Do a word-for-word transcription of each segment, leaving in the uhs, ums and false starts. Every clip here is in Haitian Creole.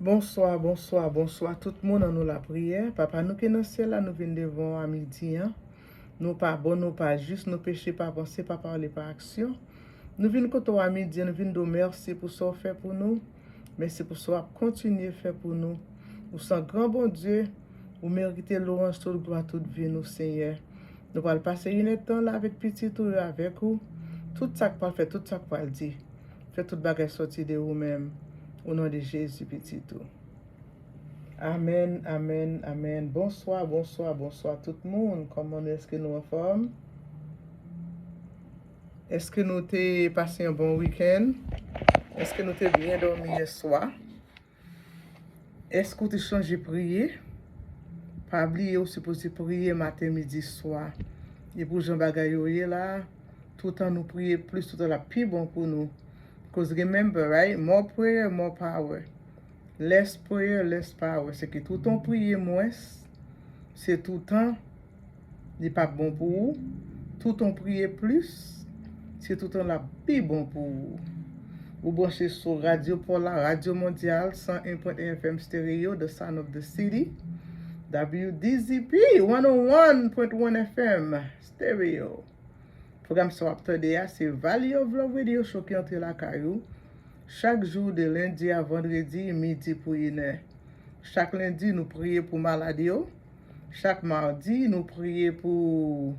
Bonswa, bonswa, bonswa tout moun. Annou lapriyè. Papa nou ki nan syèl la, nou vin devan w a midi an. Nou pa bon, nou pa jis, nou peche pa panse, pa pale, pa aksyon. Nou vin kote w a midi an, nou vin di w mèsi pou sa w fè pou nou. Mèsi pou sa w ap kontinye fè pou nou. Ou se yon gran Bondye, ou merite lwanj, tout glwa, tout vi nou, Senyè. Nou pral pase inèdtan la avèk pitit ou yo, avèk ou. Tout sa k pral fèt, tout sa k pral di, fè tout bagay sòti de ou menm. O non de Jezi, pitit ou. Amèn, amèn, amèn. Bonswa, bonswa, bonswa tout moun. Kòman nou? Èske nou anfòm? Èske nou te pase yon bon wikenn? Èske nou te byen dòmi yèswa? Èske w te chonje priye? Pa bliye, ou sipoze priye maten, midi, swa. E pou jan bagay yo ye la, toutan nou priye plis, toutan l ap pi bon pou nou. 'Cause remember, right? More prayer, more power. Less prayer, less power. Se ke toutan w priye mwens, se toutan li p ap bon pou ou. Toutan w priye plis, se toutan l ap pi bon pou ou. Ou branche sou Radyo Paw la, Radyo Mondyal, san en pwen en F M Stereo, The Sound of the City, W D Z P, one oh one point one F M Stereo. Pwogram sa w ap tande a, se Valley of Love Radio Show ki antre lakay ou chak jou de lendi a vandredi, midi pou inè. Chak lendi, nou priye pou malad yo. Chak madi, nou priye pou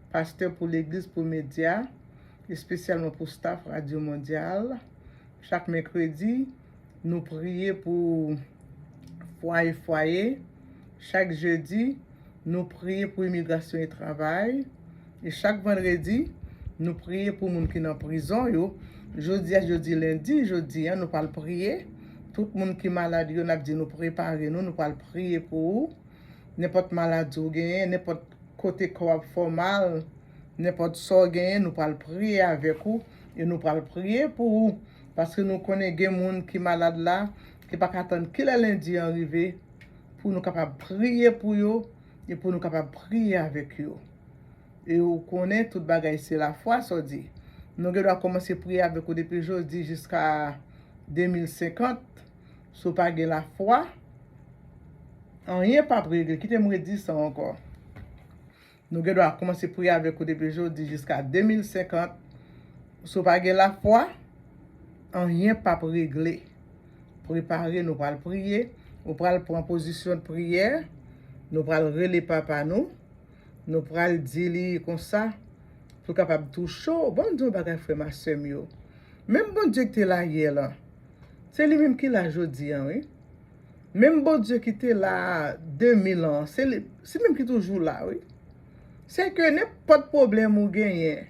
pastè, pou legliz, pou medya, espesyalman pou staff Radyo Mondyal. Chak mèkredi, nou priye pou fwaye, fwaye. Chak jedi, nou priye pou imigrasyon e travay. E chak vandredi, nou priye pou moun ki nan prizon yo. Jodi a, jodi lendi, jodi a, nou pral priye. Tout moun ki malad yo, n ap di nou prepare nou, nou pral priye pou ou. Nenpòt maladi w genyen, nenpòt kote kò w ap fè w mal, nenpòt sa w genyen, nou pral priye avèk ou e nou pral priye pou ou. Paske nou konnen gen moun ki malad la, ki pa ka tann kilè lendi an rive, pou nou kapab priye pou yo e pou nou kapab priye avèk yo. E ou konnen tout bagay se lafwa, sa w di. Nou gen dwa kòmanse priye avèk ou depi jodi jiska de mil senkant. Si w pa gen lafwa, anyen p ap regle. Kite m redi sa ankò. Nou gen dwa kòmanse priye avèk ou depi jodi jiska de mil senkant. Si w pa gen lafwa, anyen p ap regle. Prepare, nou pral priye. Ou pral pran pozisyon de priyè. Nou pral rele Papa nou. Nou pral di li konsa, pou l kapab touche w. Ban m di yon bagay, frè m ak sè m yo. Menm Bondye ki te la yè lan, se li menm ki la jodi an, wi. Menm Bondye ki te la de mil an, se li, se li menm ki toujou la, wi. Se ke nenpòt pwoblèm ou genyen,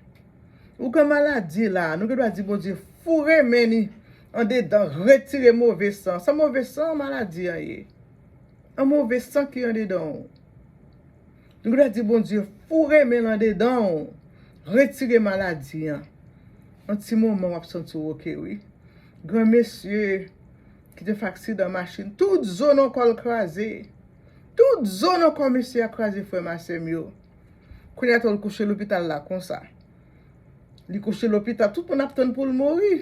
ou gen maladi la, nou gen dwa di Bondye, foure men ni andedan, retire move san. Sa move san, maladi an ye. An move san ki andedan w. Nou gen dwa di Bondye, foure men l andedan w, retire maladi an. An ti moman, w ap santi w oke, wi. Gran mesye ki te fè aksidan machin, tout zo nan kò l kraze. Tout zo nan kò mesye a kraze, frè m ak sè m yo. Kounye a, tou, l kouche lopital la konsa. Li kouche lopital, tout moun ap tann pou l mouri.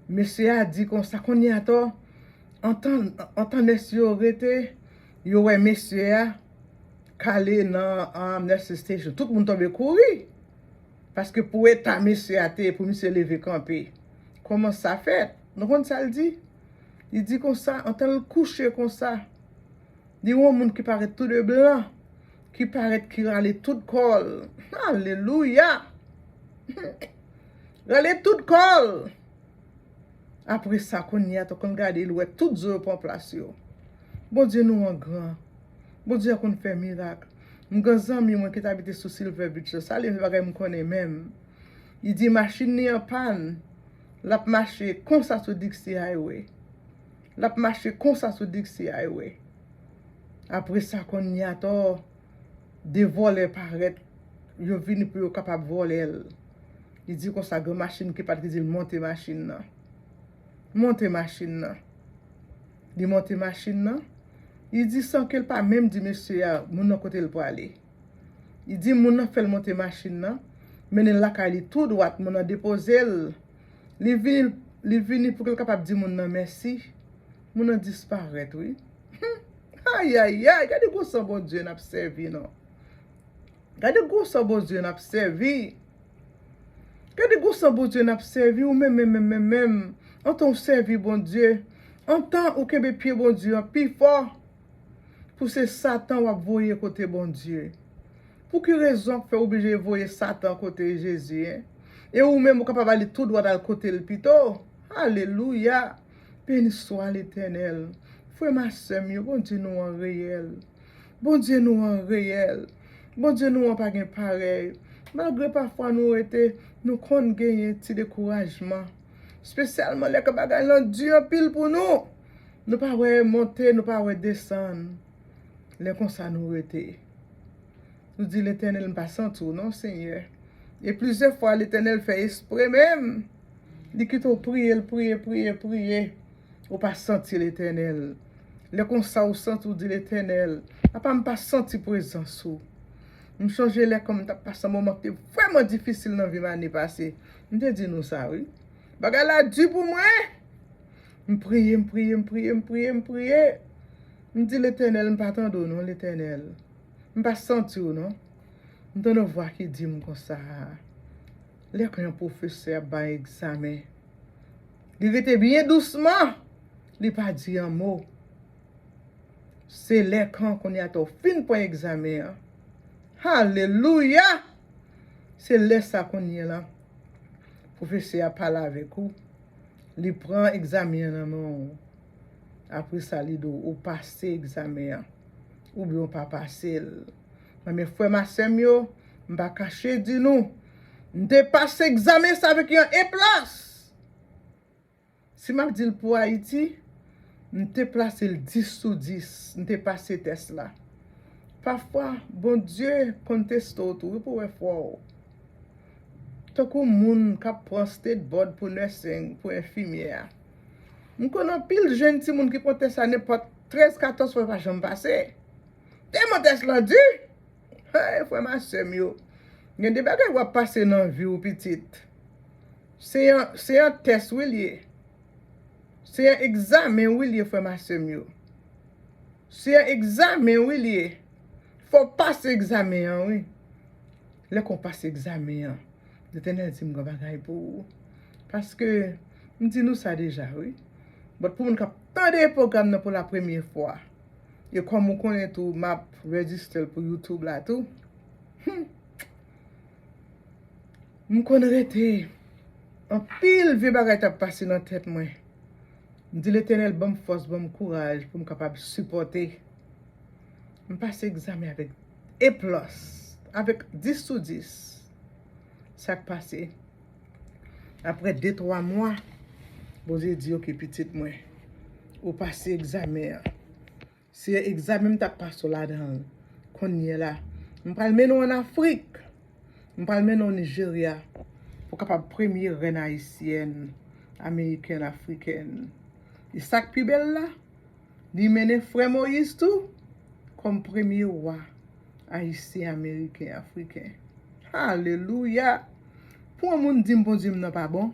Mesye a di konsa, kounye a, tou, antan, antan nès yo rete, yo wè mesye a k ale nan, um, nursing station. Tout moun tonbe kouri. Paske pou eta mesye a te ye, pou misye leve kanpe. Kòman sa fèt? Nou konn sa l di? Li di konsa, antan l kouche konsa, li wè yon moun ki parèt tou de blan, ki parèt ki rale tout kò l. Alelouya! Rale tout kò l! Apre sa, kounye a, tou, konn gade, l wè tout zo yo pran plas yo. Bondye nou an gran. Bondye a konn fè mirak. M gen zanmi mwen ki t abite sou Silver Beach la. Sa li menm bagay m konnen menm. Li di machin li an pàn. L ap mache konsa sou Dixie Highway. L ap mache konsa sou Dixie Highway. Apre sa, kounye a, tou, de vòlè parèt. Yo vini pou yo kapab vòlè l. Li di konsa, gen machin ki pa t, ki di l monte machin nan. Monte machin nan. Li monte machin nan. Li di san ke l pa menm di mesye a, moun nan kote l prale. Li di moun nan fè l monte machin nan, mennen l lakay li tou dwat, moun nan depoze l. Li vini, li vini pou ke l kapab di moun nan mèsi. Moun nan disparèt, wi. Ayayay, gade gwo san Bondye n ap sèvi, non. Gade gwo san Bondye n ap sèvi. Gade gwo san Bondye n ap sèvi, ou menm, menm, menm, menm, menm. Antan w sèvi Bondye, antan ou kenbe pye Bondye an pi fò, pou se Satan w ap voye kote Bondye. Pou ki rezon k fè w oblije voye Satan kote Jezi, en? E ou menm, ou kapab ale tou dwat al kote l pito. Alelouya! Beni swa Letènèl. Frè m ak sè m yo, Bondye nou an reyèl. Bondye nou an reyèl. Bondye nou an pa gen parèy. Malgre pafwa nou rete, nou konn genyen ti dekourajman. Espesyalman lè ke bagay lan di anpil pou nou. Nou pa wè monte, nou pa wè desann. Lè konsa nou rete. Nou di, Letènèl, m pa santi w non, Senyè. E plizyè fwa, Letènèl fè espre menm. Li kite w priye l, priye, priye, priye. Ou pa santi Letènèl. Lè konsa ou santi, ou di, Letènèl, apa m pa santi prezans ou. M chonje lè kan m t ap pase yon moman ki te vrèman difisil nan vi m ane pase. M te di nou sa, wi. Bagay la di pou mwen. M priye, m priye, m priye, m priye, m priye. M di, Letènèl, m pa tande w non, Letènèl. M pa santi w non. M tande yon vwa ki di m konsa, lè ke yon pwofesè ap bay egzamen, li rete byen dousman, li pa di yon mo. Se lè kan kounye a tou fin pran egzamen an. Alelouya! Se lè sa kounye a la. Pwofesè a pale avèk ou. Li pran egzamen an nan men w. Apre sa, li di w, ou pase egzamen an. Oubyen ou pa pase l. Men, men frè m ak sè m yo, m pa kache di nou, m te pase egzamen sa avèk yon A plas. Si m ap di l pou Ayiti, m te plase l dis sou dis, m te pase tès la. Pafwa, Bondye konn teste w tou, wi, pou wè fwa w. Tankou moun k ap pran state board pou nursing, pou enfimyè a. M konn anpil jèn timoun ki pran tès la nenpòt trèz, katòz fwa, yo pa janm pase. Tèlman tès lan di. Hey, frè m ak sè m yo. Gen de bagay w ap pase nan vi w, pitit. Se yon, se yon tès wi l ye. Se yon egzamen wi l ye, frè m ak sè m yo. Se yon egzamen wi l ye. Fò w pase egzamen an wi. Lè ke w pase egzamen an, Letènèl di m gen bagay pou ou. Paske m di nou sa deja wi. But pou moun k ap tande pwogram nan pou la premye fwa, e kòm ou konnen tou, m ap register l pou YouTube la tou. Hmm. M konn rete, anpil vye bagay t ap pase nan tèt mwen. M di, Letènèl, ban m fòs, ban m kouraj pou m kapab sipòte. M pase egzamen avèk A plas, avèk dis sou dis. Sa k pase? Apre de, twa mwa, Bondye di, oke, pitit mwen, ou pase egzamen an. Se egzamen m t ap pase w ladan l. Kounye a la, m pral mennen w ann Afrik. M pral mennen w Nijerya pou w kapab premye rèn ayisyèn, amerikèn, afrikèn. E sa k pi bèl la, li mennen frè Moyiz tou kòm premye wa ayisyen, ameriken, afriken. Alelouya! Pou yon moun di m Bondye m nan pa bon,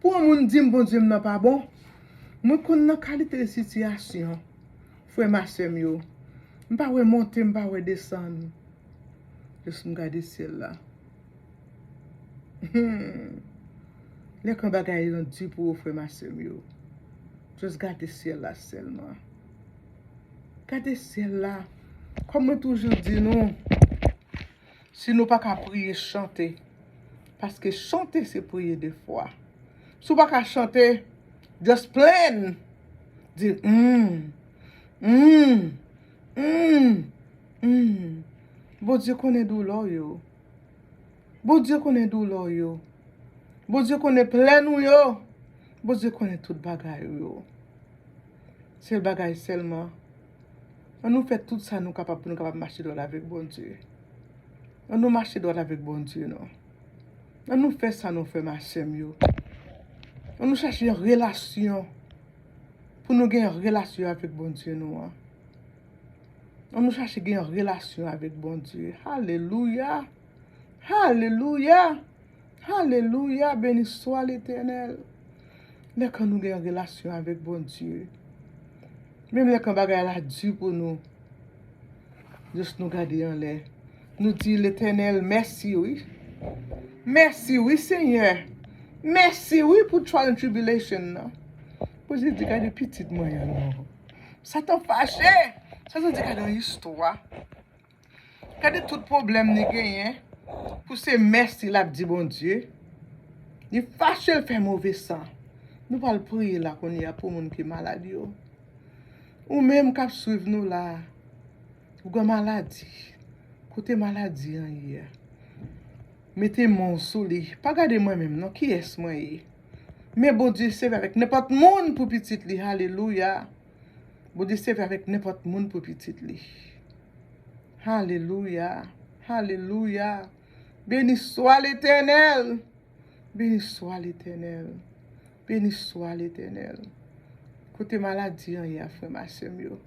pou yon moun di m Bondye m nan pa bon, mwen konn nan kalite de sitiyasyon, frè m ak sè m yo, m pa wè monte, m pa wè desann. Jis m gade syèl la. Hmm. Lè ke bagay lan di pou ou, frè m ak sè m yo, just gade syèl la sèlman. Gade syèl la. Kòm mwen toujou di nou, si nou pa ka priye, chante. Paske chante se priye de fwa. Si w pa ka chante, just plenn. Di, hmm, hmm, hmm, hmm. Bondye konnen doulè w yo. Bondye konnen doulè w yo. Bondye konnen plèn ou yo. Bondye konnen tout bagay ou yo. Sèl bagay sèlman, ann nou fè tout sa nou kapab pou nou kapab mache dwat avèk Bondye. Ann nou mache dwat avèk Bondye, non. Ann nou fè sa, non, frè m ak sè m yo. Ann nou chache yon relasyon pou nou gen yon relasyon avèk Bondye nou an. Ann nou chache gen yon relasyon avèk Bondye. Alelouya! Alelouya! Alelouya! Beni swa Letènèl. Lè ke nou gen yon relasyon avèk Bondye, Menm lè kan bagay la di pou nou, jis nou gade anlè. Nou di, Letènèl, mèsi wi. Mèsi wi, Senyè. Mèsi wi pou trial and tribulation nan. Bondye di, gade pitit mwen an non. Satan fache. Satan di, gade yon istwa. Gade tout pwoblèm li genyen. Pou se mèsi l ap di Bondye. Li fache, l fè move san. Nou pral priye la kounye a pou moun ki malad yo. Ou menm k ap swiv nou la, ou gen maladi. Kote maladi an ye a? Mete men w sou li. Pa gade mwen menm non, kiyès mwen ye? Men Bondye sèvi avèk nenpòt moun pou pitit li. Alelouya. Bondye sèvi avèk nenpòt moun pou pitit li. Alelouya. Alelouya. Beni swa Letènèl. Beni swa Letènèl. Beni swa Letènèl. Kote maladi an ye a, frè m ak sè m yo?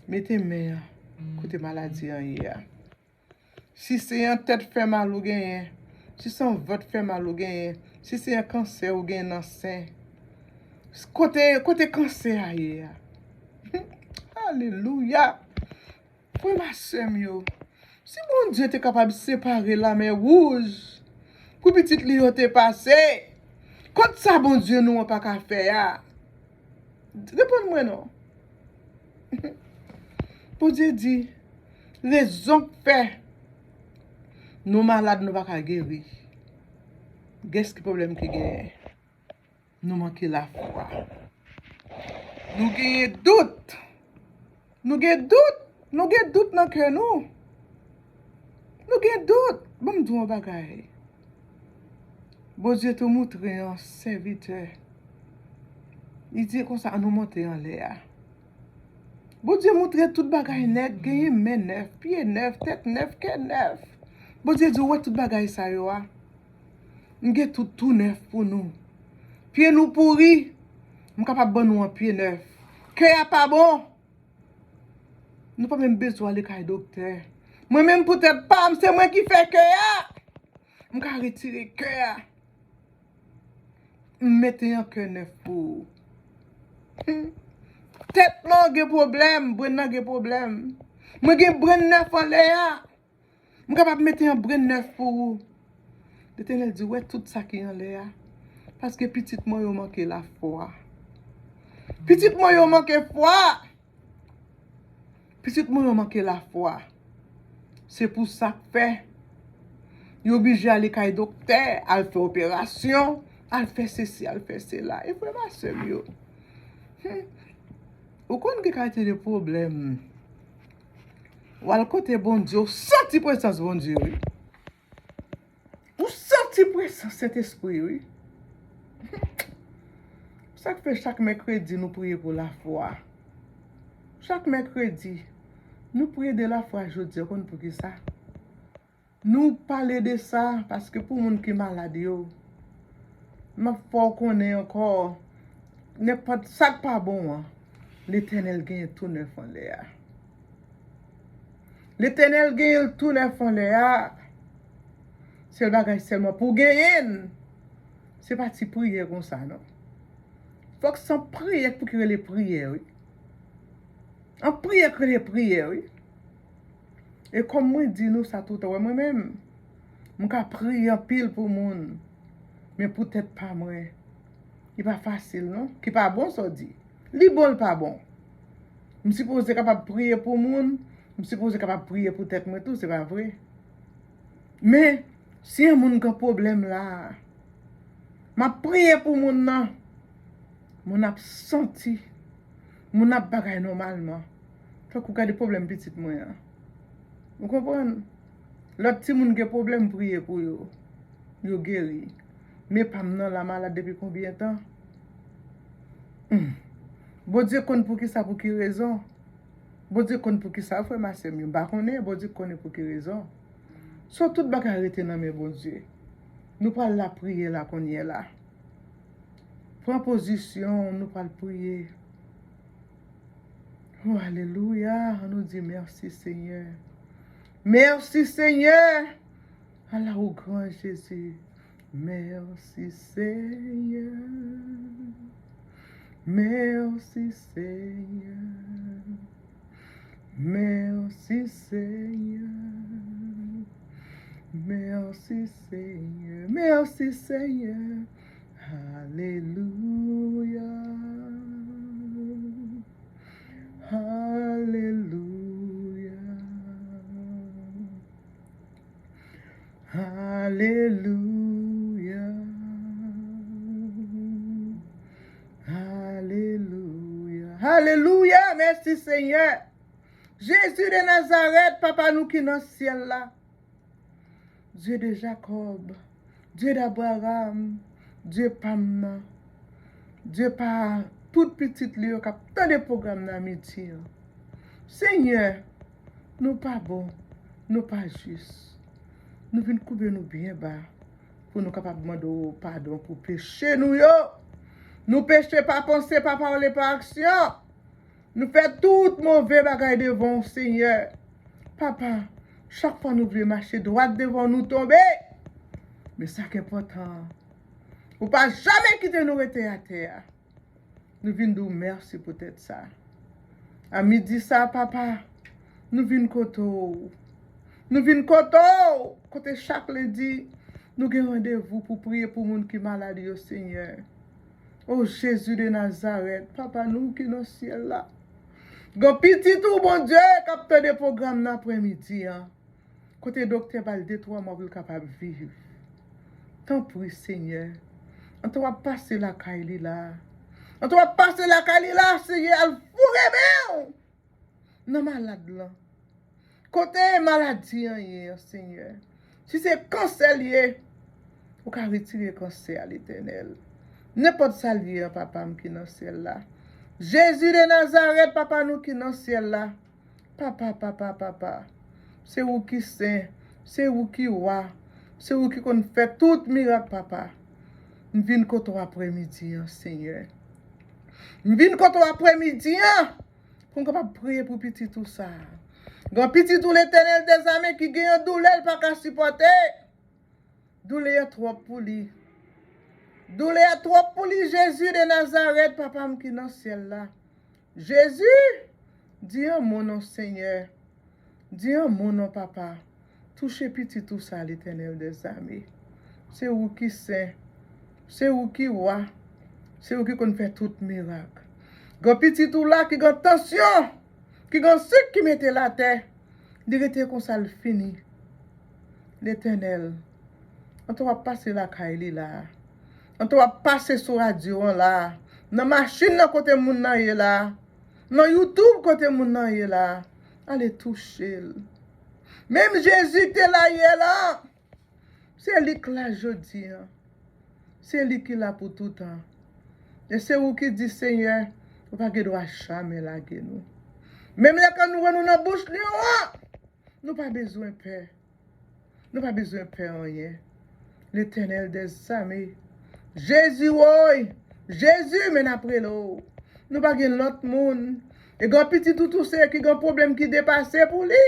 Mete men an kote maladi an ye a. Si se yon tèt fè mal ou genyen, si se yon vant fè mal ou genyen, si se yon kansè ou genyen nan sen, kote, kote kansè a ye a? Alelouya! Frè m ak sè m yo, si Bondye te kapab separe Lamè Wouj pou pitit li yo te pase, kòt sa Bondye nou an pa ka fè a? Reponn mwen non. Bondye di, rezon k fè nou malad, nou pa ka geri. Gès ki pwoblèm ki genyen? Nou manke lafwa. Nou genyen dout. Nou gen dout. Nou gen dout nan kè nou. Nou gen dout. Ban m di w yon bagay. Bondye tou moutre yon sèvitè. Li di konsa, ann nou monte anlè a. Bondye moutre tout bagay nèt, genyen men nèf, pye nèf, tèt nèf, kè nèf. Bondye di, ou wè tout bagay sa yo a? M gen tout tou nèf pou nou. Pye nou pouri, m kapab ban nou yon pye nèf. Kè a pa bon. Nou pa menm bezwen ale kay doktè. Mwen menm pou tèt pa m, se mwen ki fè kè a. M ka retire kè a. M mete yon kè nèf pou ou. Hmm. Tèt lan gen pwoblèm, brenn nan gen pwoblèm. Mwen gen brenn nèf anlè a. M kapab mete yon brenn nèf pou ou. Letènèl di, wè tout sa ki anlè a. Paske pitit mwen yo manke lafwa. Pitit mwen yo manke fwa. Pitit mwen yo manke lafwa. Se pou sa k fè yo oblije ale kay doktè, al fè operasyon, al fè sesi, al fè sela. E frè m ak sè m yo, hmm, ou konn gen kalite de pwoblèm. W al kote Bondye, ou santi prezans Bondye, wi. Ou santi prezans Sentespri, wi. Sa k fè chak mèkredi nou priye pou lafwa. Chak mèkredi, nou priye de lafwa jodi a, ou konn poukisa? Nou pale de sa, paske pou moun ki malad yo, m ap fè w konnen ankò, nenpòt sa k pa bon an, Letènèl genyen tou nèf anlè a. Letènèl genyen l tou nèf anlè a. Sèl bagay sèlman pou w genyen l, se pa ti priyè konsa non. Fòk se yon priyè pou ki rele priyè, wi. Yon priyè k rele priyè, wi. E kòm mwen di nou sa toutan, wè mwen menm, m ka priye anpil pou moun, men pou tèt pa mwen, li pa fasil non. Ki pa bon sa w di. Li bon, li pa bon. M sipoze kapab priye pou moun, m sipoze kapab priye pou tèt mwen tou, se pa vre? Men, si yon moun gen pwoblèm la, m ap priye pou moun nan, moun ap santi, moun ap bagay nòmalman. Tankou gade pwoblèm pitit mwen an. Ou konprann? Lòt timoun gen pwoblèm, m priye pou yo. Yo geri. Men pa m nan la malad depi konbyen tan? Hmm. Bondye konn poukisa, pou ki rezon. Bondye konn poukisa, frè m ak sè m yo. M pa konnen, Bondye konnen pou ki rezon. So, tout bagay rete nan men Bondye. Nou pral lapriyè la kounye a la. Pran pozisyon w, nou pral priye. Oh, alelouya. Ann nou di, mèsi, Senyè. Mèsi, Senyè. Ala ou gran, Jezi. Mèsi, Senyè. Mèsi, Senyè. Mèsi, Senyè. Mèsi, Senyè. Mèsi, Senyè. Alelouya. Alelouya. Alelouya. Alelouya. Alelouya. Mèsi, Senyè. Jezi de Nazarèt, Papa nou ki nan syèl la. Dye de Jakòb, Dye de Abraram, Dye pa m nan, Dye pa tout pitit li yo k ap tande pwogram nan midi an. Senyè, nou pa bon, nou pa jis. Nou vin koube nou byen ba pou nou kapab mande w padon pou peche nou yo. Nou peche pa panse, pa pawòl e pa aksyon. Nou fè tout move bagay devan w, Senyè. Papa, chak fwa nou vle mache dwat devan w, nou tonbe. Men sa k enpòtan an, ou pa janmen kite nou rete atè a. Nou vin di w mèsi poutèt sa. A midi sa, Papa, nou vin kote w. Nou vin kote w, kote chak lendi, nou gen randevou pou priye pou moun ki malad yo, Senyè. O Jezi de Nazarèt, Papa nou ki nan syèl la. Gen pitit ou, Bondye, k ap tande pwogram nan aprèmidi an. Kote doktè ba l de twa mwa pou l kapab viv. Tanpri, Senyè, antan w ap pase lakay li la. Antan w ap pase lakay li la, Senyè, al foure men w nan malad lan. Kote maladi an ye an, Senyè? Si se kansè l ye, ou ka retire kansè a, Letènèl. Nenpòt sa l ye an, Papa m ki nan syèl la. Jezi de Nazarèt, Papa nou ki nan syèl la. Papa, Papa, Papa. Se ou ki sen, se ou ki wa, se ou ki konn fè tout mirak, Papa. M vin kote w aprèmidi an, Senyè. M vin kote w aprèmidi an. Pou m kapab priye pou pitit ou sa a. Gen pitit ou, Letènèl dèzame, ki gen yon doulè l pa ka sipòte. Doulè a twòp pou li. Doulè a twòp pou li, Jezi de Nazarèt, Papa m ki nan syèl la. Jezi, di yon mo non, Senyè. Di yon mo non, Papa. Touche pitit ou sa, Letènèl dèzame. Se ou ki sen. Se ou ki wa. Se ou ki konn fè tout mirak. Gen pitit ou la ki gen tansyon, ki gen sik ki mete l atè. Li rete konsa, l fini. Letènèl, antan w ap pase lakay li la, antan w ap pase sou radyo an la, nan machin nan kote moun nan ye la, nan YouTube kote moun nan ye la, ale touche l. Menm Jezi ki te la yè la, se li k la jodi an. Se li ki la pou toutan. E se ou ki di, Senyè, ou pa gen dwa jamè lage nou. Menm lè ke nou wè nou nan bouch lyon an, nou pa bezwen pè. Nou pa bezwen pè anyen. Letènèl dèzame. Jezi woy! Jezi, men n ap rele w. Nou pa gen lòt moun. E gen pitit ou tou, Senyè, ki gen pwoblèm ki depase pou li.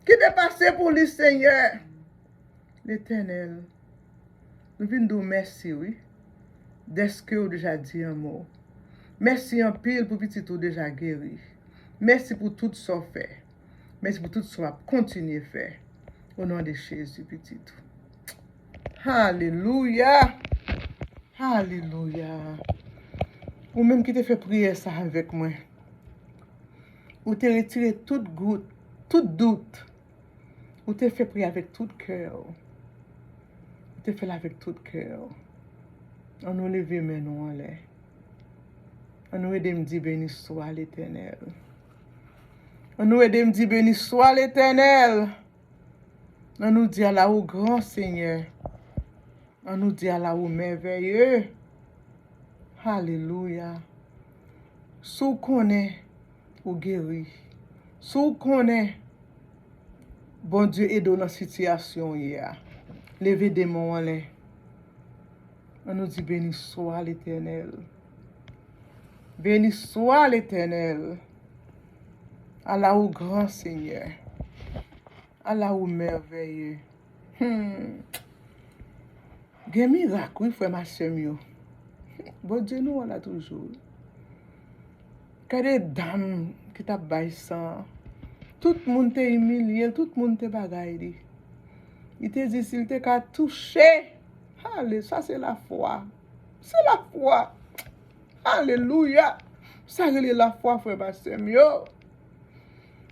Ki depase pou li, Senyè. Letènèl, nou vin di w mèsi, wi, dèske w deja di yon mo. Mèsi anpil pou pitit ou deja geri. Mèsi pou tout sa w fè. Mèsi pou tout sa w ap kontinye fè. O non de Jezi, pitit ou. Alelouya! Alelouya! Ou menm ki te fè priyè sa avèk mwen, ou te retire tout gout, tout dout. Ou te fè priyè avèk tout kè w. Ou te fè l avèk tout kè w. Ann nou leve men nou anlè. Ann nou ede m di, beni swa, Letènèl. Ann nou ede m di, beni swa, Letènèl. Ann nou di, ala ou gran, Senyè. Ann nou di, ala ou mèvèye. Alelouya. Si w konnen ou geri, si w konnen Bondye ede w nan sitiyasyon w ye a, leve de men w anlè. Ann nou di, beni swa, Letènèl. Beni swa, Letènèl. Ala ou gran, Senyè. Ala ou mèvèye. Hmm. Gen mirak, wi, frè m ak sè m yo. Bondye nou an la toujou. Gade dam ki t ap bay san. Tout moun te imilye l, tout moun te bagay li. Li te di si l te ka touche. Ale, sa se lafwa. Se lafwa. Alelouya. Sa rele lafwa, frè m ak sè m yo.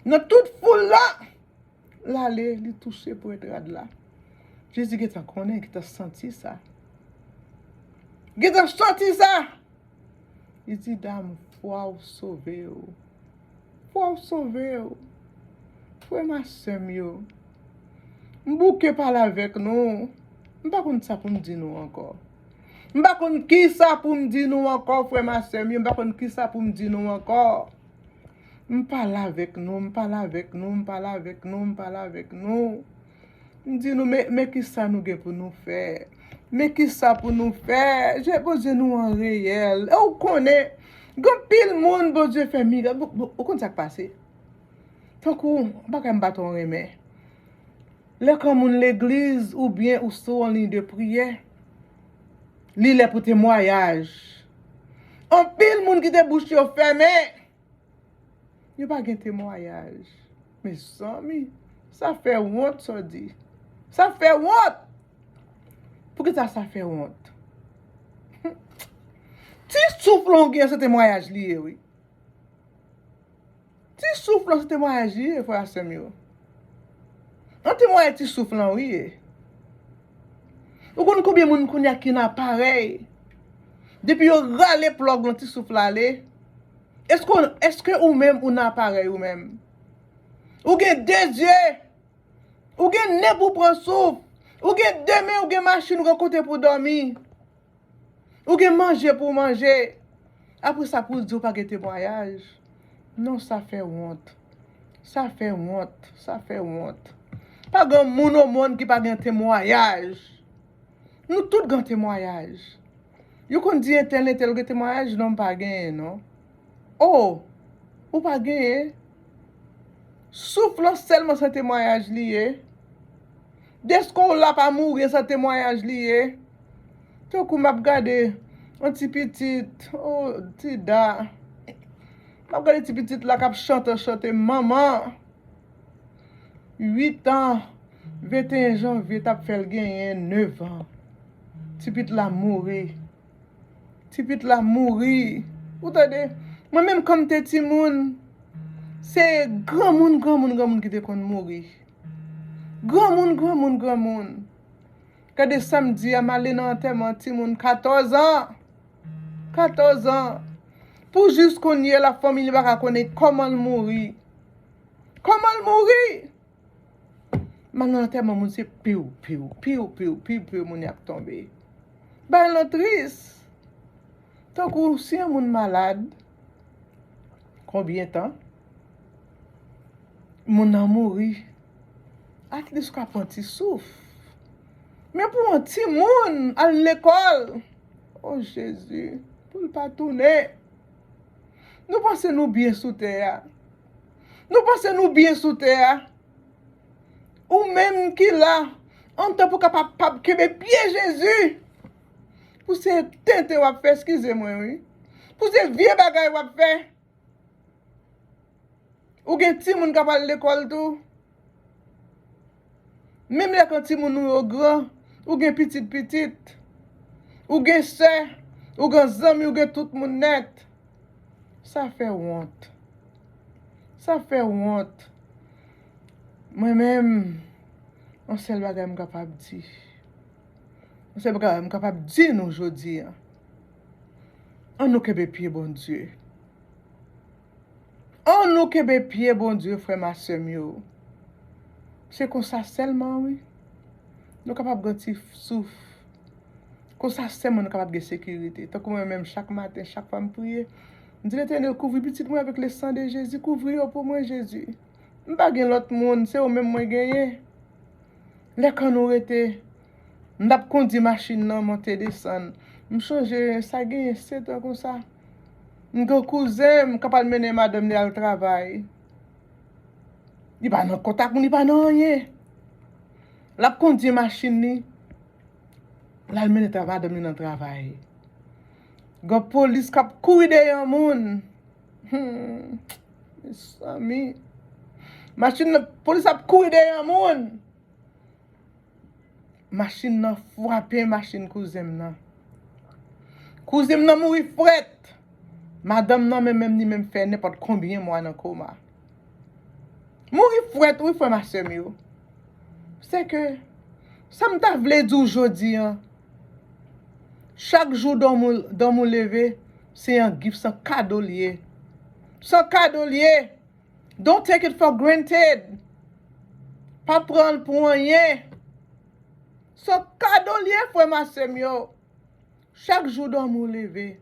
Nan tout foul la, l ale, li touche pwent rad la. Jezi gentan konnen, gentan santi sa. Gentan santi sa! Li di, dam, fwa w sove w. Fwa w sove w. Frè m ak sè m yo, m bouke pale avèk nou. M pa konn sa pou m di nou ankò. M pa konn ki sa pou m di nou ankò, frè m ak sè m yo. M pa konn ki sa pou m di nou ankò. M pale avèk nou, m pale avèk nou, m pale avèk nou, m pale avèk nou. M di nou, men, men ki sa nou gen pou nou fè. Men ki sa pou nou fè. Je, Bondye nou an reyèl. E w konnen, gen pil moun Bondye fè mirak. Ou, ou, ou konn sa k pase? Tankou, bagay m pa twò renmen. Lè granmoun legliz oubyen ou sou yon liy de priyè, li lè pou temwayaj. Anpil moun kite bouch yo fèmen. Yo pa gen temwayaj. Mezanmi, sa fè wont, sa w di. Sa fè wont! Poukisa sa fè wont? Ti souf lan w gen, se temwayaj li ye, wi. Ti souf lan, se temwayaj li ye, frè a sè m yo. An temwayaj ti souf lan, wi, ye. Ou konn konbyen moun kounye a ki nan aparèy? Depi yo rale plòg lan, ti souf la ale. Èske, èske ou menm ou nan aparèy ou menm? Ou gen de zye. Ou gen nen pou pran souf. Ou gen de men, ou gen machin, ou gen kote pou dòmi. Ou gen manje pou w manje. Apre sa, pou w di w pa gen temwayaj. Non, sa fè wont. Sa fè wont. Sa fè wont. Pa gen moun o monn ki pa gen temwayaj. Nou tout gen temwayaj. Yo konn di entèl, entèl gen temwayaj, non, m pa genyen, non. O, ou pa genyen. Souf lan sèlman se temwayaj li ye. Deske w la pa mouri, se temwayaj li ye. Tankou m ap gade yon ti pitit, o, Tida. M ap gade ti pitit la k ap chante, chante, manman. Uit an, venteyen janvye t ap fè l genyen nèf an. Ti pitit la mouri. Ti pitit la mouri. Ou tande? Mwen menm, kan m te timoun, se granmoun, granmoun, granmoun ki te konn mouri. Granmoun, granmoun, granmoun. Gade, samdi a, m ale nan antèman timoun katòz an. Katòz an. Pou jis kounye a la, fanmi li pa ka konnen kòman l mouri. Kòman l mouri? M al nan antèman moun, se piw, piw, piw, piw, piw, piw, moun y ap tonbe. Bagay lan tris. Tankou si yon moun malad, konbyen tan? Moun nan mouri. At least w ka pran ti souf. Men pou yon timoun al lekòl, o Jezi, pou l pa tounen. Nou panse nou byen sou tè a? Nou panse nou byen sou tè a? Ou menm ki la, antan pou kapab kenbe pye Jezi. Pou se tenten w ap fè, eskize mwen, wi. Pou se vye bagay w ap fè. Ou gen timoun k ap al lekòl tou. Menm lè kan timoun ou yo gran, ou gen pitit pitit. Ou gen sè, ou gen zanmi, ou gen tout moun nèt. Sa fè wont. Sa fè wont. Mwen menm, yon sèl bagay m kapab di. Yon sèl bagay m kapab di nou jodi a. Ann nou kenbe pye Bondye. Ann nou kenbe pye Bondye, frè m ak sè m yo. Se konsa sèlman, wi. Nou kapab gen ti souf. Konsa sèlman nou kapab gen sekirite. Tankou mwen menm, chak maten, chak fwa m priye, m di, Letènèl, kouvri pitit mwen avèk le sang de Jésus. Kouvri yo pou mwen, Jezi. M pa gen lòt moun, se ou menm mwen genyen. Lè kan nou rete, m t ap kondi machin nan, monte desann. M sonje sa genyen sèt an konsa. M gen kouzen m k ap al mennen madanm li al travay. Li pa nan kontak moun, li pa nan anyen. L ap kondi machin li. L al mennen tra-, madanm li nan travay. Gen polis k ap kouri dèyè yon moun. Hmm. Mezanmi. Machin nan, polis ap kouri dèyè yon moun. Machin nan frape machin kouzen m nan. Kouzen m nan mouri frèt. Madanm nan menm, menm li menm fè nenpòt konbyen mwa nan koma. Mouri frèt, wi, frè m ak sè m yo. Se ke, sa m ta vle di w jodi an, chak jou dòm ou, dòm ou leve, se yon gift, se yon kado l ye. Se yon kado l ye. Don't take it for granted. Pa pran l pou anyen. Se yon kado l ye, frè m ak sè m yo. Chak jou dòm ou leve,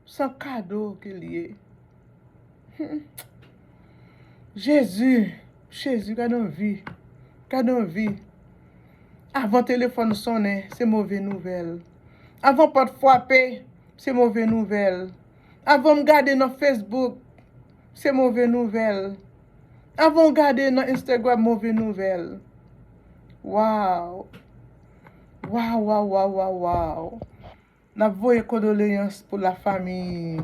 se yon kado ke l ye. Jezi, Jezi, gade yon vi. Gade yon vi. Avan telefòn sonnen, se move nouvèl. Avan pòt frape, se move nouvèl. Avan m gade nan Facebook, se move nouvèl. Avan w gade nan Instagram, move nouvèl. Waw. Waw, waw, waw, waw, waw. N ap voye kondoleyans pou lafanmi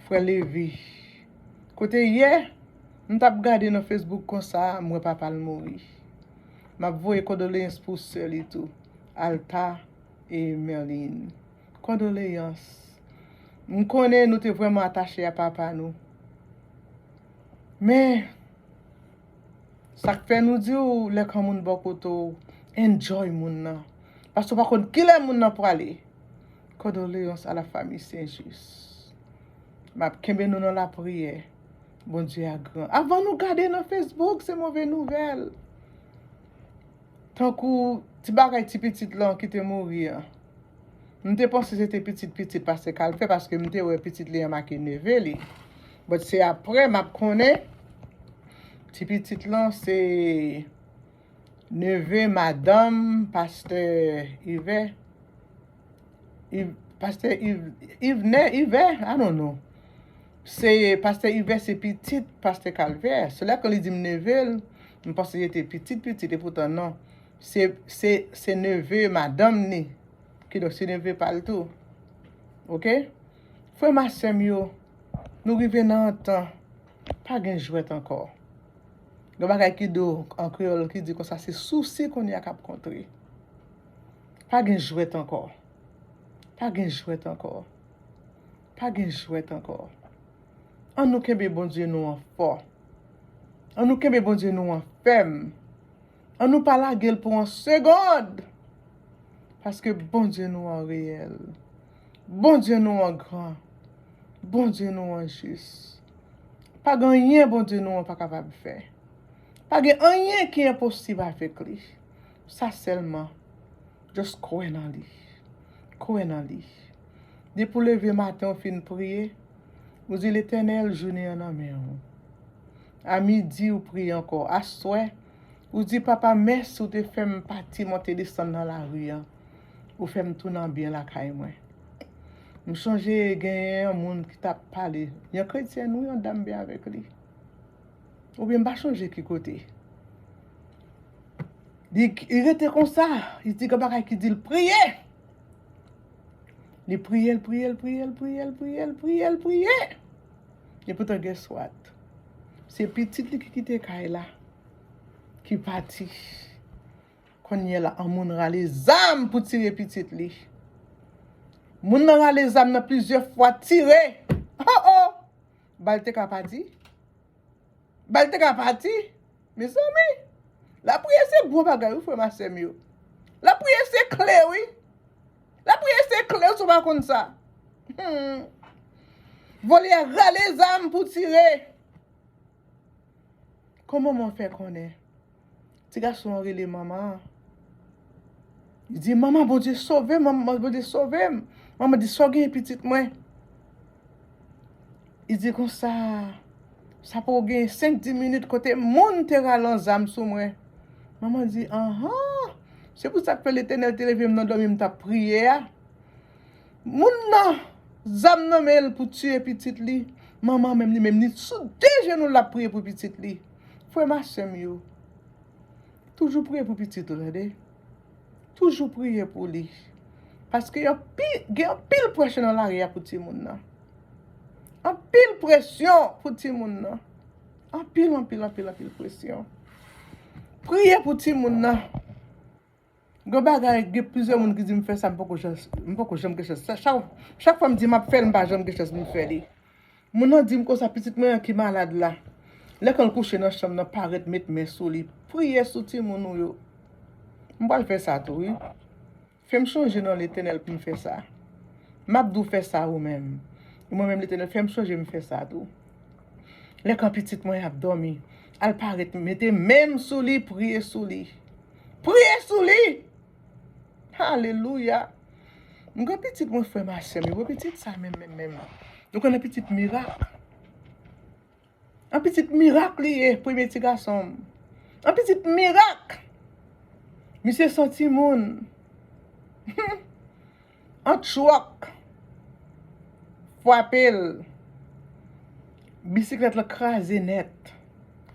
frè Levi. Kote yè, m t ap gade nan Facebook konsa, m wè papa l mouri. M ap voye kondoleyans pou sè li tou, Alta e Merlin. Kondoleyans. M konnen nou te vrèman atache a papa nou. Men, sa k fè nou di w, lè granmoun bò kote w, enjoy moun nan. Paske w pa konn kilè moun nan prale. Condoléances à la famille Saint-Just. M ap kenbe nou nan lapriyè. Bondye a gran. Avan nou gade nan Facebook, se move nouvèl. Tankou ti bagay ti pitit lan ki te mouri an. M te panse se te pitit pitit pastè Calvaire paske m te wè pitit li an make neve li. But se apre m ap konnen ti pitit lan se neve madanm pastè Yvè. Yv-, pastè Yv-, Yvnè, Yvè, I don't know. Se pastè Yvè se pitit pastè Calvaire. Se lè ke li di m neve l, m panse li te pitit pitit, epoutan non. Se, se, se neve madanm ni. Kidonk, se neve pa l tou. Oke? Frè m ak sè m yo, nou rive nan yon tan, pa gen jwèt ankò. Gen bagay ki di w an kreyòl ki di konsa, se sousi kounye a k ap kontre. Pa gen jwèt ankò. Pa gen jwèt ankò. Pa gen jwèt ankò. An nou kenbe Bondye nou an fò. An nou kenbe Bondye nou an fèm. An nou pa lage l pou yon segond. Paske Bondye nou an reyèl. Bondye nou an gran. Bondye nou an jis. Pa gen anyen Bondye nou an pa kapab fè. Pa gen anyen ki enposib avèk li. Sa sèlman. Just kwè nan li. Kwè nan li. Depi w leve maten, w fin priye, ou di, Letènèl, jounen an nan men w. A midi, ou priye ankò. Aswè, ou di, Papa, mèsi, ou te fè m pati monte desann nan lari an. Ou fè m tounen byen lakay mwen. M chonje genyen yon moun ki t ap pale. Yon kretyèn, wi, yon dam byen avèk li. Oubyen m pa chonje ki kote. Li, li rete konsa, li di gen bagay ki di l priye. Li priye, l priye, l priye, l priye, l priye, l priye, l priye. Epoutan, guess what? Se pitit li ki kite kay la, ki pati. Kounye a la, yon moun rale zam pou tire pitit li. Moun nan rale zam nan plizyè fwa, tire. Oh, oh! Bal te ka pati. Bal te ka pati. Mezanmi, lapriyè se gwo bagay, wi, frè m ak sè m yo. Lapriyè se kle, wi. Lapriyè se kle, si w pa konn sa. Hmm. Vòlè a rale zam pou tire. Kòman manman fè konnen? Ti gason an rele manman an. Li di, Manman, Bondye sove m, manman, Bondye sove m. Manman di, Sa w genyen, pitit mwen? Li di konsa, Sa poko gen senk, dis minit kote moun te rale yon zam sou mwen. Manman di, Anhan! Se pou sa k fè Letènèl te leve m nan dòmi m t ap priye a. Moun nan, zam nan men l pou tiye pitit li. Manman menm, li menm, li sou de jenou l, l ap priye pou pitit li. Frè m ak sè m yo, toujou priye pou pitit ou, tande. Toujou priye pou li. Paske gen anpil, gen anpil presyon nan lari a pou timoun nan. Anpil presyon pou timoun nan. Anpil, anpil, anpil, anpil presyon. Priye pou timoun nan. Gen bagay, gen plizyè moun ki di m fè sa, m poko jan-, m poko janm gen chans. Sa, chak, chak fwa m di m ap fè l, m pa janm gen chans pou m fè li. Moun nan di m konsa, pitit mwen an ki malad la, lè kan l kouche nan chanm nan, parèt met men sou li. Priye sou timoun ou yo. M pral fè sa tou, wi. Fè m chonje non, Letènèl, pou m fè sa. M ap di w fè sa ou menm. E mwen menm, Letènèl, fè m chonje m fè sa tou. Lè kan pitit mwen ap dòmi, al parèt, mete men m sou li, priye sou li. Priye sou li! Alelouya! M gen pitit mwen, frè m ak sè m yo, pitit sa menm, menm, menm. Nou konnen pitit mirak. An pitit mirak li ye, premye ti gason m. An pitit mirak! Misye se yon timoun. An twòk frape l. Bisiklèt la kraze nèt.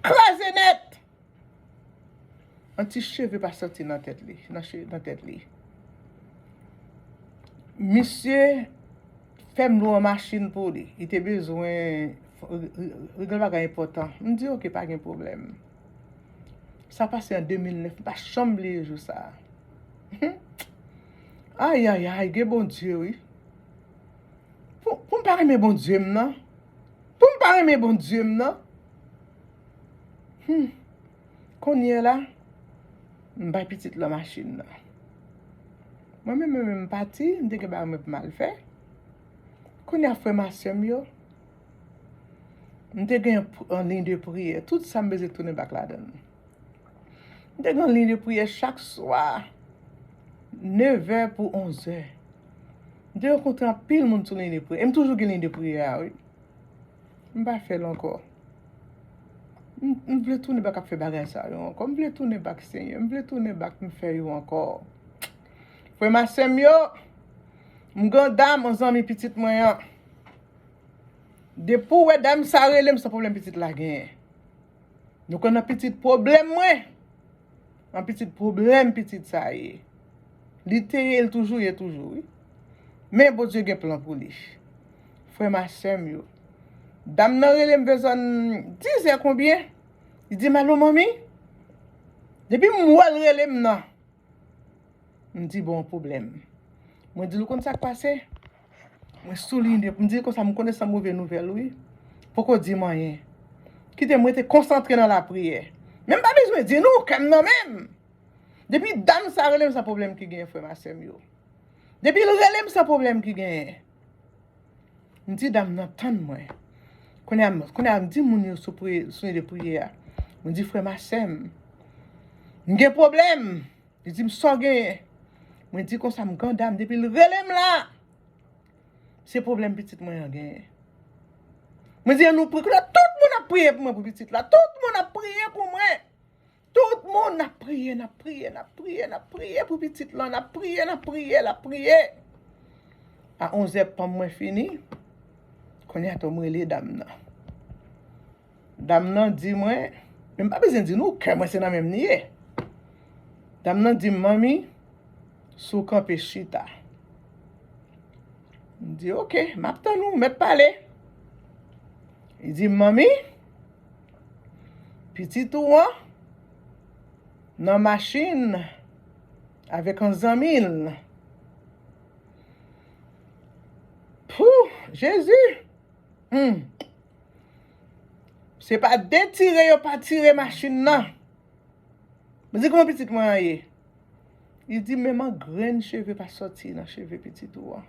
Kraze nèt! Yon ti cheve pa soti nan tèt li, nan che-, nan tèt li. Misye fè m lwe yon machin pou li. Li te bezwen regle bagay enpòtan. M di, "Oke, pa gen pwoblèm." Sa pase an de mil nèf, m pa janm bliye jou sa a. Ayayay, gen Bondye, wi. Pou, pou m pa renmen Bondye m nan? Pou m pa renmen Bondye m nan? Hmm. Kounye a la, m bay pitit lan machin nan. Mwen menm, mwen menm, m pati, m te gen bagay mwen pou m al fè. Kounye a, frè m ak sè m yo, m te gen yon pr-, yon liy de priyè. Tout sa m bezwen tounen bak ladan l. M te gen yon liy de priyè chak swa, nevè pou onzè. M te rankontre anpil moun sou liy de priyè. E m toujou gen liy de priyè a, wi. M pa fè l ankò. M, m vle tounen bak ap fè bagay sa yo ankò. M vle tounen bak Senyè. M vle tounen bak m fè yo ankò. Frè m ak sè m yo, m gen dam, yon zanmi pitit mwen an. Depi w wè dam sa rele m, se pwoblèm pitit la genyen. Nou konn nan pitit pwoblèm mwen. Nan pitit pwoblèm pitit sa ye. Li te ye, l toujou ye toujou, wi. Men Bondye gen plan pou li. Frè m ak sè m yo. Dam nan rele m vezòn dizè konbyen? Li di m, "Alo, manmi?" Depi m wè l rele m nan, m di, "Bon, pwoblèm." Mwen di l, "Ou konn sa k pase?" Mwen sou liy de, m di l konsa, "M konnen se move nouvèl, wi. Poko di m anyen. Kite m rete konsantre nan lapriyè." Men m pa bezwen di nou, kè m nan men m. Depi dam sa rele m, se pwoblèm ki genyen, frè m ak sè m yo. Depi l rele m, se pwoblèm ki genyen. M di dam nan, "Tann mwen." Kounye a, kounye a, m di moun yo sou pri-, sou liy de priyè a. Mwen di, "Frè m ak sè m, m gen pwoblèm." Li di m, "Sa w genyen?" Mwen di konsa, "M gen dam, depi l rele m la, se pwoblèm pitit mwen an genyen." Mwen di, "Ann nou priye." Kounye a, tout moun ap priye pou mwen, pou pitit la. Tout moun ap priye pou mwen. Tout moun, n ap priye, n ap priye, n ap priye, n ap priye pou pitit lan, n ap priye, n ap priye, n ap priye. A onzè, panm mwen fini. Kounye a tou, m rele dam nan. Dam nan di mwen, men m pa bezwen di nou, kè mwen se nan men m li ye. Dam nan di m, "Manmi, si w kanpe chita." M di, "Oke, m ap tann ou, mèt pale." Li di m, "Manmi, pitit ou an nan machin avèk yon zanmi l." Pou Jezi! Hmm. Se pa detire yo pa tire machin nan. Mwen di, "Kòman pitit mwen an ye?" Li di, "Menm yon grenn cheve pa sòti nan cheve pitit ou an."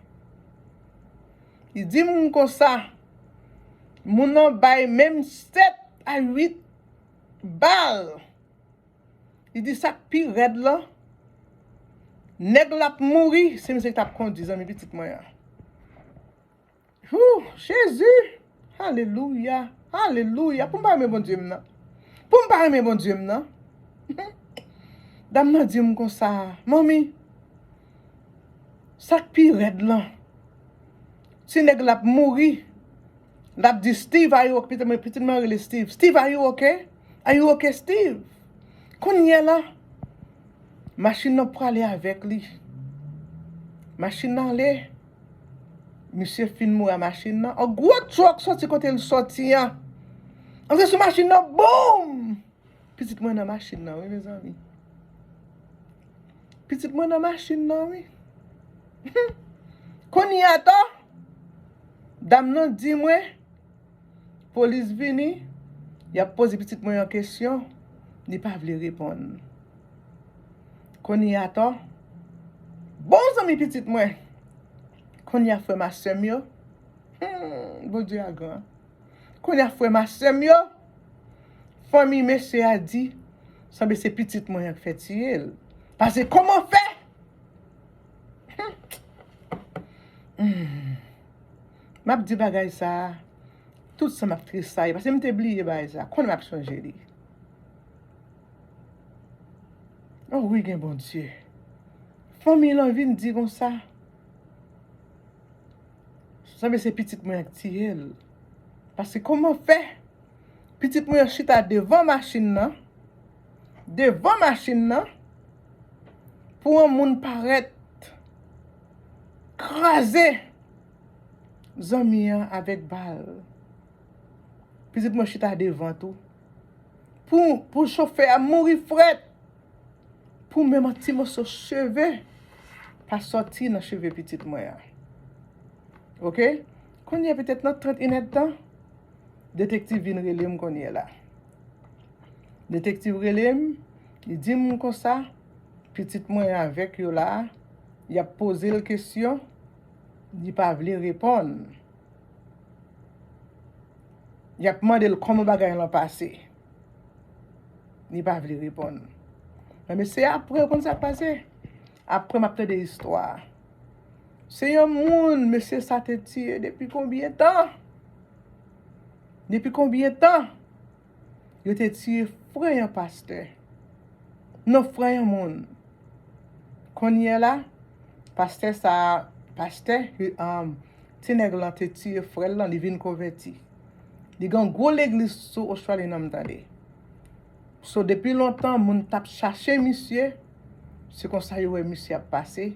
Li di m konsa, moun nan bay menm sèt a uit bal. Li di, "Sa k pi rèd lan, nèg la ap mouri, se misye ki t ap kondi zanmi pitit mwen an." Hoo, Jezi! Alelouya! Alelouya! Pou m pa renmen Bondye m nan. Pou m pa renmen Bondye m nan. Dam nan di m konsa, "Manmi, sa k pi rèd lan, ti nèg la ap mouri, l ap di, 'Steve, are you okay?'" Pitit mwen, pitit mwen rele Steve. "Steve, are you okay? Are you okay, Steve?" Kounye a la, machin nan prale avèk li. Machin nan ale. Misye fin mouri a machin nan. Yon gwo twòk soti kote l soti an. Antre sou machin nan, boum! Pitit mwen nan machin nan, wi, mezanmi. Pitit mwen nan machin nan, wi. Kounye a, dam nan di mwen, polis vini, y ap poze pitit mwen yon kesyon, li pa vle reponn. Kounye a, bon zanmi pitit mwen, kounye a, frè m ak sè m yo, hmm, Bondye a gran. Kounye a, frè m ak sè m yo, fanmi mesye a di, sanble se pitit mwen an k fè tiye l. Paske kòman fè? Hmm. M ap di bagay sa a, tout san m ap tresayi, paske m te bliye bagay sa a, kounye a m ap chonje li. Oh wi, gen Bondye. Fanmi lan vin di konsa, sanble se pitit mwen an k tiye l. Paske kòman fè? Pitit mwen an chita devan machin nan, devan machin nan, pou yon moun parèt kraze zanmi an avèk bal. Pitit mwen chita devan tou. Pou, pou chofè a mouri frèt. Pou menm yon ti moso cheve pa sòti nan cheve pitit mwen an. Oke? Kounye a petèt nan trant inèdtan, detektiv vin rele m kounye a la. Detektiv rele m, li di m konsa, pitit mwen avèk yo la, y ap poze l kesyon, li pa vle reponn. Y ap mande l kòman bagay lan pase. Li pa vle reponn. Men mesye, apre, ou konn sa k pase? Apre, m ap tande istwa a. Se yon moun, mesye sa te tiye depi konbyen tan? Depi konbyen tan? Yo te tiye frè yon pastè. Non, frè yon moun. Kounye a la, pastè sa, pastè, um, ti nèg lan te tiye frè l lan, li vin konvèti. Li gen yon gwo legliz sou Australie nan m tande. So, depi lontan, moun t ap chache misye, se konsa yo wè misye ap pase,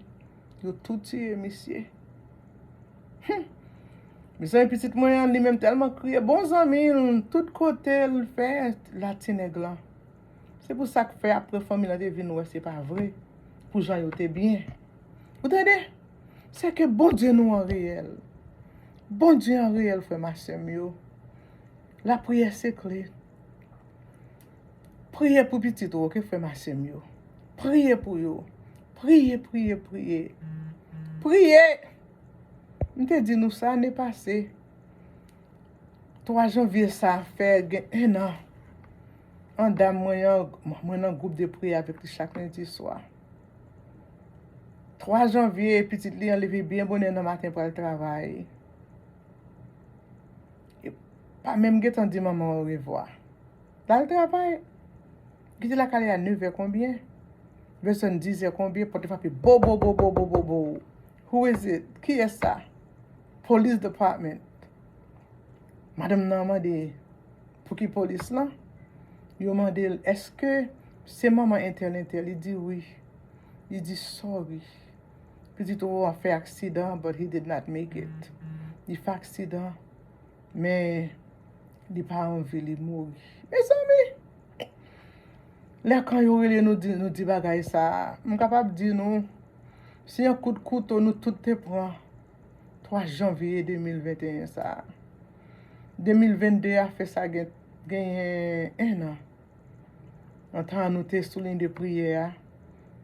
yo tou tiye misye. Hmm. Mezanmi, pitit mwen an, li menm tèlman kriye. Bon zanmi l, tout kote l fè, la ti nèg lan. Se pou sa k fè apre fanmi lan te vin wè se pa vre. Pou jan yo te byen. Ou tande? Se ke Bondye nou an reyèl. Bondye an reyèl, frè m ak sè m yo. Lapriyè se kle. Priye pou pitit ou, oke, frè m ak sè m yo. Priye pou yo. Priye, priye, priye. Priye! M te di nou sa ane pase. Twa janvye sa fè gen en an. An dam mwen an, mwen nan gwoup de priyè avèk li chak lendi swa. Twa janvye, pitit li an leve byen bonè nan maten pral travay. E pa menm gentan di manman orevwa. L al travay. Kite lakay li a nevè konbyen? Bezwen dizè konbyen? Pòt li frape bo, bo, bo, bo, bo, bo, bo. Who is it? Kiyès sa? Police department. Madanm nan mande pou ki polis lan. Yo mande l, èske se manman entèl entèl? Li di wi. Li di sorry. Pitit ou an fè aksidan, but he did not make it. Li fè aksidan, men li pa anvi li mouri. Mezanmi, lè kan yo rele nou di, nou di bagay sa, m kapab di nou, se yon kout kouto nou tout te pran twa janvye de mil venteyen sa. De mil vennde a fè sa gen, genyen en an. Antan nou te sou liy de priyè a,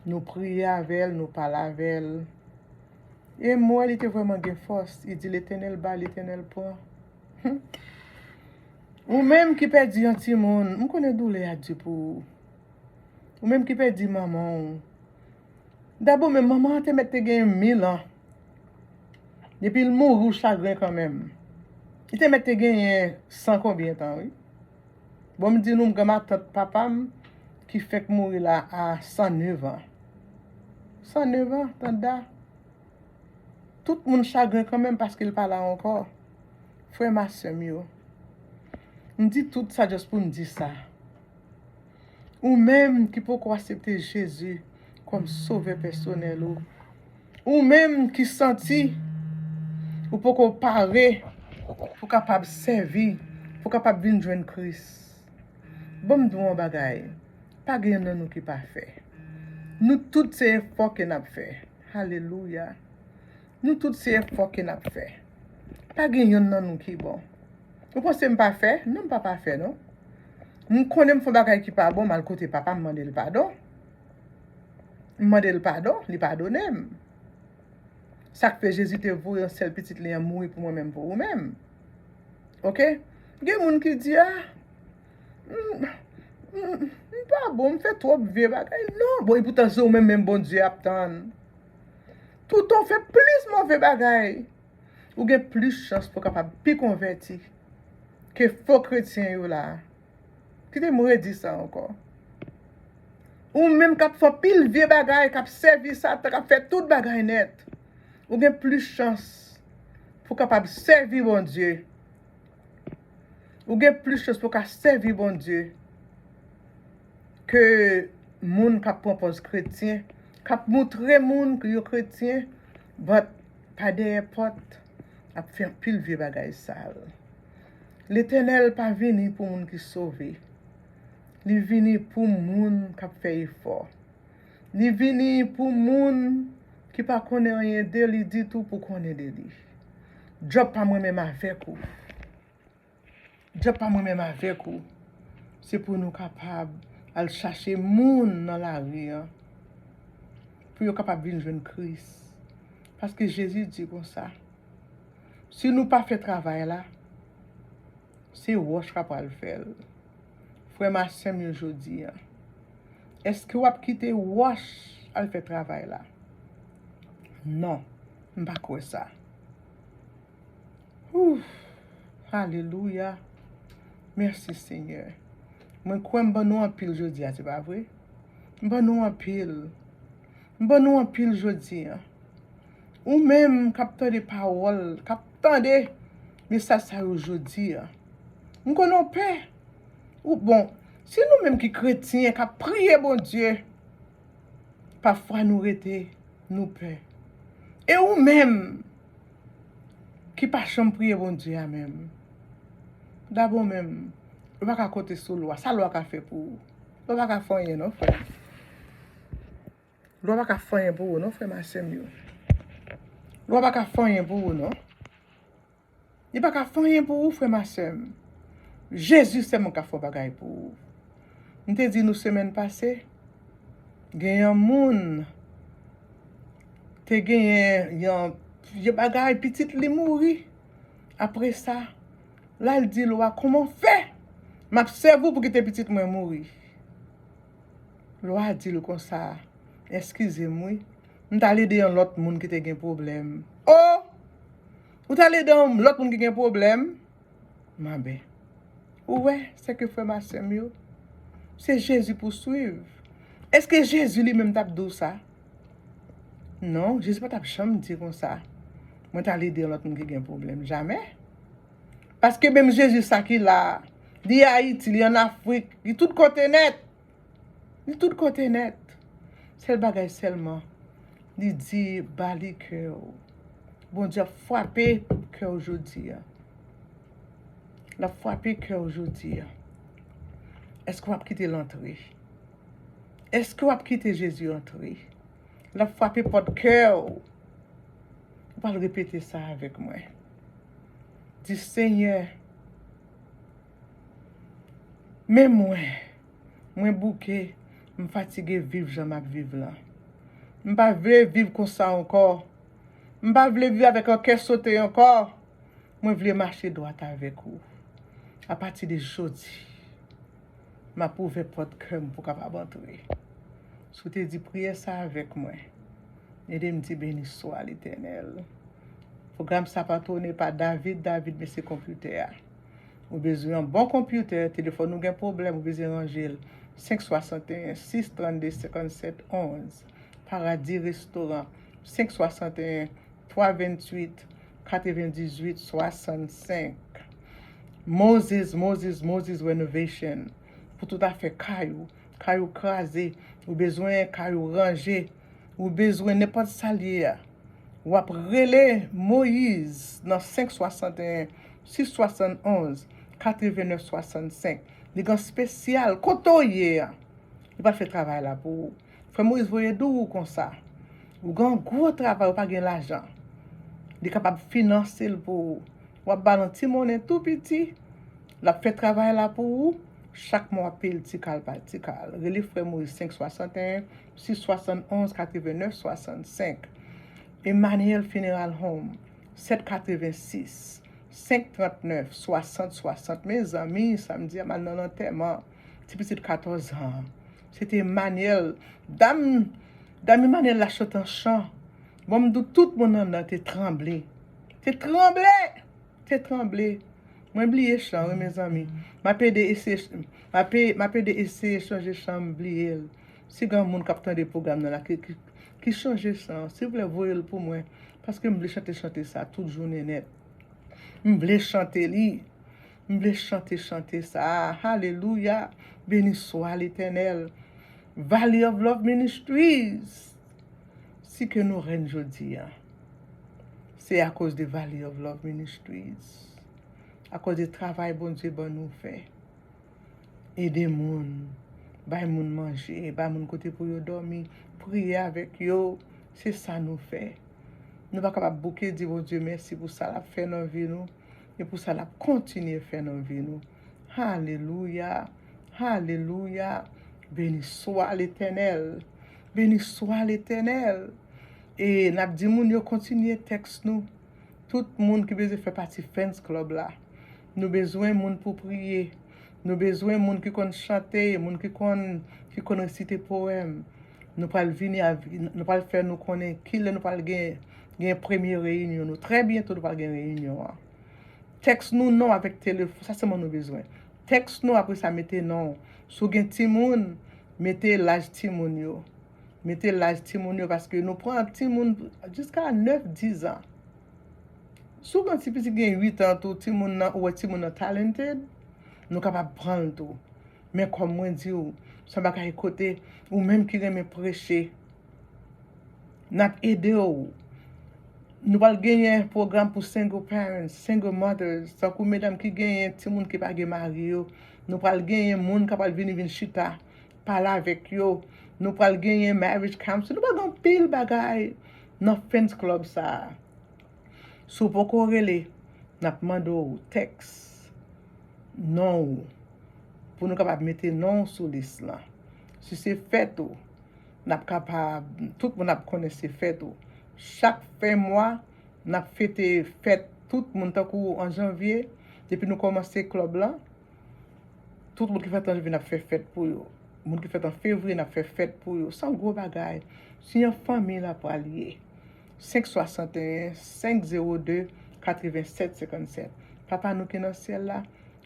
nou priye avè l, nou pale avè l. E m wè li te vrèman gen fòs. Li di, Letènèl bay, Letènèl pran. Ou menm ki pèdi yon timoun, m konnen doulè a di pou ou. Ou menm ki pèdi manman w. Dabò, men manman an te mèt te genyen mil an. Epi l mouri, ou chagren kanmenm. Li te mèt te genyen san konbyen tan, wi. Bon, m di nou, m gen matant papa m ki fèk mouri la a san nèf an. San nèf an, tanda. Tout moun chagren kanmenm paske l pa la ankò. Frè m ak sè m yo, m di tout sa just pou m di sa. Ou menm ki poko aksepte Jezi kòm sovè pèsonèl ou, Ou menm ki santi ou poko pare pou kapab sèvi, pou kapab vin jwenn Kris. Ban m di w yon bagay, pa gen yonn nan nou ki pafè. Nou tout se efò ke n ap fè. Alelouya. Nou tout se efò ke n ap fè. Pa gen yonn nan nou ki bon. Ou panse m pafè? Non, m pa pafè, non. M konnen m fè yon bagay ki pa bon, m al kote papa m, mande l padon. M mande l padon, li padone m. Sa k fè Jezi te voye yon sèl pitit li an mouri pou mwen menm, pou ou menm. Oke? Gen moun ki di, a, m, m, m pa bon, m fè twòp vye bagay. Non, bon, epoutan se ou menm, menm Bondye ap tann. Toutan w fè plis move bagay, ou gen plis chans pou w kapab pi konvèti ke fo kretyen yo la. Kite m redi sa ankò. Ou menm k ap fè anpil vye bagay, k ap sèvi Satan, k ap fè tout bagay nèt, ou gen plis chans pou w kapab sèvi Bondye. Ou gen plis chans pou w ka sèvi Bondye ke moun k ap pran pòz kretyen, k ap moutre moun ke yo kretyen, but pa dèyè pòt, ap fè anpil vye bagay sal. Letènèl pa vini pou moun ki sove. Li vini pou moun k ap fè efò. Li vini pou moun ki pa konnen anyen de li ditou pou konnen de li. Djòb pa mwen menm avèk ou. Djòb pa mwen menm avèk ou. Se pou nou kapab al chache moun nan lari an, pou yo kapab vin jwenn Kris. Paske Jezi di konsa, si nou pa fè travay la, se wòch k ap al fè l. Frè m a sè m yo jodi a, èske w ap kite wòch al fè travay la? Non, m pa kwè sa. Ouf! Alelouya! Mèsi, Senyè. Mwen kwè m ban nou anpil jodi a, se pa vre? M ban nou anpil. M ban nou anpil jodi a. Ou menm k ap tande pawòl, k ap tande mesaj sa yo jodi a. M konnen w pè. Ou, bon, si nou menm ki kretyen, k ap priye Bondye, pafwa nou rete, nou pè. E ou menm ki pa janm priye Bondye a menm, dabò menm, ou pa ka konte sou lwa. Sa lwa ka fè pou ou? Lwa pa ka fè anyen non, frè. Lwa pa ka fè anyen pou ou non, frè m a sè m yo. Lwa pa ka fè anyen pou ou non. Li pa ka fè anyen pou ou, frè m a sè m. Jezi sèlman ka fè yon bagay pou ou. M te di nou semèn pase, gen yon moun te genyen yon vye bagay, pitit li mouri. Apre sa, l al di lwa, kòman w fè m ap sèvi w pou kite pitit mwen mouri? Lwa di l konsa, eskize m wi, m t al ede yon lòt moun ki te gen pwoblèm. O! Ou t al ede yon lòt moun ki gen pwoblèm? Manben. Ou wè, sè ke frè m a sè m yo, se Jezi pou w swiv. Èske Jezi li menm t ap di w sa? Non, Jezi pa t ap janm di konsa, mwen t al ede yon lòt moun ki gen pwoblèm. Jamè. Paske menm Jezi sa ki la a, li Ayiti, li ann Afrik, li tout kote nèt. Li tout kote nèt. Sèl bagay sèlman, li di, ba li kè w. Bondye ap frape kè w jodi a. L ap frape kè w jodi a. Èske w ap kite l antre? Èske w ap kite Jezi antre? L ap frape pòt kè w. Ou pral repete sa avèk mwen. Di, Senyè, men mwen, mwen bouke, m fatige viv jan m ap viv lan. M pa vle viv konsa ankò. M pa vle viv avèk yon kè sote ankò. Mwen vle mache dwat avèk ou. Apati de jodi, m ap ouvè pòt kè m pou w kapab antre. Si w te di priyè sa avèk mwen, ede m di, beni swa Letènèl. Pwogram sa patwone pa David, David mesye konpitè a. Ou bezwen yon bon konpitè, telefòn ou gen pwoblèm, ou bezwen ranje l. Senk swasanteyen, sis trannde, senkannsèt onz. Paradis Restaurant, senk swasanteyen, twa venntuit, katrevendizuit, swasannsenk. Moses, Moses, Moses Renovation. Pou tout afè kay ou. Kay ou kraze, ou bezwen kay ou ranje, ou bezwen nenpòt sa l ye a. W ap rele Moyiz nan senk swasanteyen, sis swasannonz, katrevenèf swasannsenk. Li gen yon espesyal, kote w ye a? Li pral fè travay la pou ou. Frè Moyiz voye di w konsa. Ou gen yon gwo travay, ou pa gen lajan. Li kapab finanse l pou ou. W ap ba l yon ti monnen tou piti. L ap fè travay la pou ou. Chak mwa w ap peye l ti kal pa ti kal. Rele Frè Moyiz senk swasanteyen, sis swasannonz, katrevenèf swasannsenk. Emmanuel Funeral Home, sèt katrevensis, senk trannèf, swasant swasant. Mezanmi, samdi a m al nan lantèman ti pitit katòz an. Se te Emmanuel. Dam, dam Emmanuel la chante yon chan. Bon, m di w, tout moun anndan te tranble. Te tranble! Te tranble. Mwen bliye chan, wi, mezanmi. M ap ede eseye, m ap e-, m ap ede eseye chanje chan, m bliye l. Si gen moun k ap tande pwogram nan la, ki, ki, ki chanje chan, silvouplè, voye l pou mwen. Paske m vle chante chante sa tout jounen nèt. M vle chante li. M vle chante chante sa. Alelouya. Beni swa Letènèl. Valley of Love Ministries. Si ke nou rèn jodi a, se akoz de Valley of Love Ministries. Akoz de travay Bondye ban nou fè. Ede moun, bay moun manje, bay moun kote pou yo dòmi, priye avèk yo, se sa nou fè. Nou pa kapab bouke di Bondye mèsi pou sa l ap fè nan vi nou e pou sa l ap kontinye fè nan vi nou. Alelouya, alelouya, beni swa Letènèl, beni swa Letènèl. E n ap di moun yo kontinye tèks nou. Tout moun ki bezwen fè pati Fans Club la, nou bezwen moun pou priye. Nou bezwen moun ki konn chante, moun ki konn, ki konn resite powèm. Nou pral vini a, nou pral fè nou konnen kilè nou pral gen, gen premye reyinyon nou. Trè byento nou pral gen reyinyon an. Tèks nou non avèk telefòn, sa sèlman nou bezwen. Tèks nou, apre sa mete non. Si w gen timoun, mete laj timoun yo. Mete laj timoun yo, paske nou pran timoun jiska nèf, diz an. Si w gen ti pitit gen uit an tou, timoun nan, ou wè timoun nan talented, nou kapab pran l tou. Men kòm mwen di w, se yon bagay kote ou menm ki renmen preche, n ap ede w. Nou pral genyen pwogram pou single parents, single mothers, tankou medam ki genyen timoun ki pa gen mari yo. Nou pral genyen moun k ap vini vin chita, pale avèk yo. Nou pral genyen marriage counseling. Nou pral gen anpil bagay nan Fans Club sa a. Si w poko rele, n ap mande w tèks non w pou nou kapab mete non w sou lis lan. Si se fèt ou, n ap kapab, tout moun ap konnen se fèt ou. Chak fen mwa, n ap fete fèt tout moun, tankou an janvye, depi nou kòmanse klèb lan, tout moun ki fèt an janvye, n ap fè fèt pou yo. Moun ki fèt an fevriye, n ap fè fèt pou yo. Se yon gwo bagay. Se yon fanmi la pral ye. Senk swasanteyen, senk zewo de, katrevensèt senkannsèt. Papa nou ki nan syèl la,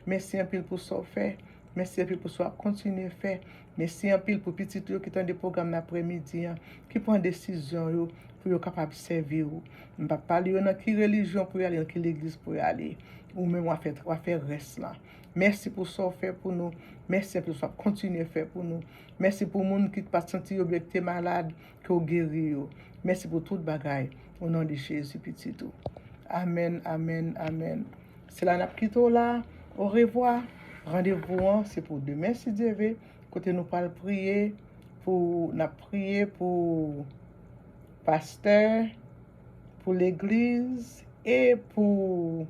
mèsi anpil pou sa w fè. Mèsi anpil pou sa w ap kontinye fè. Mèsi anpil pou pitit yo ki tande pwogram nan aprèmidi an, ki pran desizyon yo pou yo kapab sèvi w. M p ap pale yo nan ki relijyon pou y ale, nan ki legliz pou y ale. Ou menm w a fè, w a fè rès lan. Mèsi pou sa w fè pou nou. Mèsi anpil sa w ap kontinye fè pou nou. Mèsi pou moun ki pa t santi yo byen, ki te malad, ke w geri yo. Mèsi pou tout bagay. O non de Jezi, pitit ou. Amèn, amèn, amèn. Se la n ap kite w la. Orevwa. Randevou an, se pou demen, si Dye ve, kote nou pral priye pou, n ap priye pou pastè, pou legliz e pou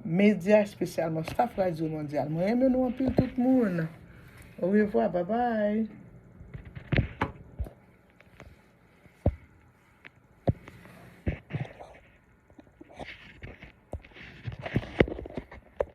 medya, espesyalman staff Radyo Mondyal. Mwen renmen nou anpil, tout moun. Orevwa, babay.